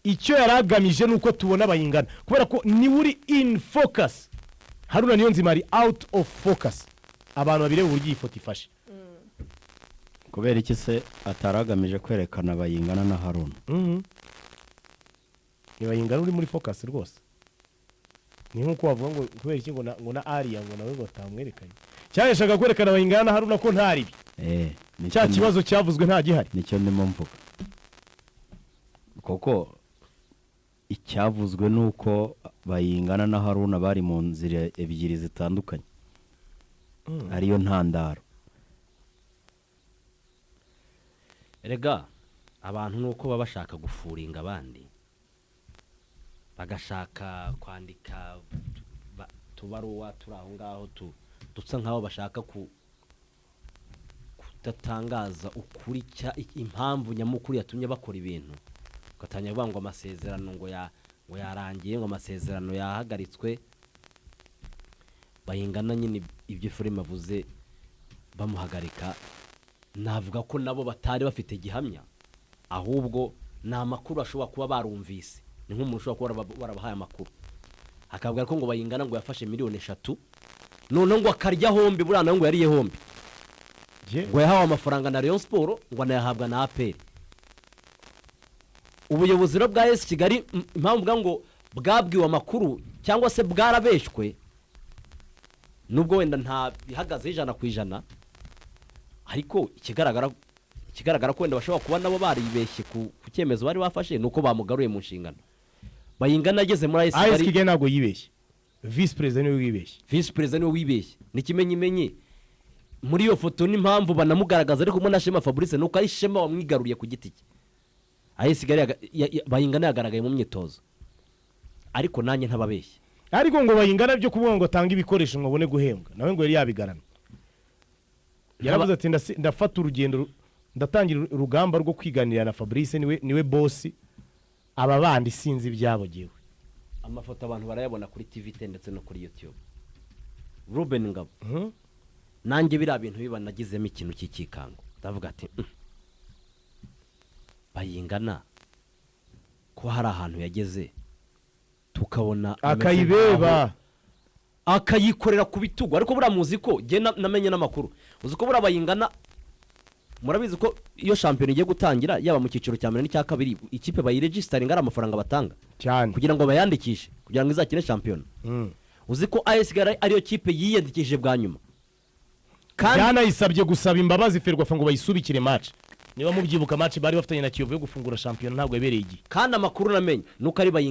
Icyo yari agamije ni uko tubona Bayingana, kubera ko niwe uri in focus. Haruna Niyonzima ari out of focus. Abantu babireba uburyo iyi foto ifashe. Kubera iki se atari agamije kwerekana Bayingana na Haruna? Ni Bayingana uri muri focus rwose. Ni nk'uko wavuga ngo kubera iki ngo na ariya ngo nawe ngo atamwerekanye cyangwa yashaka kwerekana Bayingana na Haruna ko ntari ibi. Nicyo Cya kibazo cyavuzwe nta gihari. Nicyo ndimo mvuga, kuko icyavuzwe ni uko Bayingana na Haruna bari mu nzira ebyiri zitandukanye, ariyo ntandaro. Erega abantu ni uko baba bashaka gufuringa abandi, bagashaka kwandika tubaruwa turi aho ngaho dusa nk'aho bashaka kudatangaza ukuri, impamvu nyamukuru yatumye bakora ibintu. Ugatangira kuvuga ngo amasezerano ngo yarangiye, ngo amasezerano yahagaritswe. Bayingana nyine, ibyo Efuremu avuze, bamuhagarika, navuga ko nabo batari bafite gihamya, ahubwo ni amakuru bashobora kuba barumvise. Ni nk'umuntu ushobora kuba warabahaye amakuru, akabwira ko ngo Bayingana ngo yafashe miliyoni 3, noneho ngo akarya hombi. Buriya nawe ngo yariye hombi. Ngo yahawe amafaranga na Rayon Sport, ngo anayahabwa na APR. Ubuyobozi rero bwa AS Kigali, impamvu mvuga ngo bwabwiwe amakuru cyangwa se bwarabeshywe, nubwo wenda nta bihagazeho 100%, ariko ikigaragara ko wenda bashobora kuba nabo baribeshye ku cyemezo bari bafashe, ni uko bamugaruye mu nshingano. Bayingana ageze muri AS AS Kigali. Kigali ntabwo yibeshye, visi perezida niwe wibeshye. Visi perezida niwe wibeshye. Ni ikimenyimenyi muri iyo foto n'impamvu banamugaragaza ari kumwe na Shema Fabrice, ni uko ari Shema wamwigaruriye ku giti cye. AS Kigali Bayingana yagaragaye mu myitozo, ariko nanjye ntababeshye. Ariko ngo Bayingana byo kuvuga ngo atange ibikoresho ngo abone guhembwa, nawe ngo yari yabigaramye. Yaravuze ati: "Ndafata urugendo, ndatangira urugamba rwo kwiganirira na Fabrice, niwe boss, aba bandi sinzi ibyabo jyewe." Amafoto abantu barayabona kuri TVT ndetse no kuri YouTube. Ruben Ngabo, nanjye biriya bintu biba nagizemo ikintu cy'ikikango, ndavuga ati: Bayingana ko hari ahantu yageze tukabona ameze akayibeba akayikorera ku bitugu." Ariko buriya muzi ko njye namenye n'amakuru, uzi ko buriya Bayingana, murabizi ko iyo shampiyona igiye gutangira, yaba mu cyiciro cya mbere n'icya kabiri, ikipe bayiregisteringa ari amafaranga batanga Cyane. kugira ngo bayandikishe, kugira ngo izakine shampiyona. Uzi ko AS Kigali ariyo kipe yiyandikishije bwa nyuma kandi Byanayisabye gusaba imbabazi FERWAFA ngo bayisubikire match. Niba mubyibuka, match bari bafitanye na Kiyovu yo gufungura shampiyona ntabwo yabereye igihe. Kandi amakuru namenye ni uko ari Bayingana.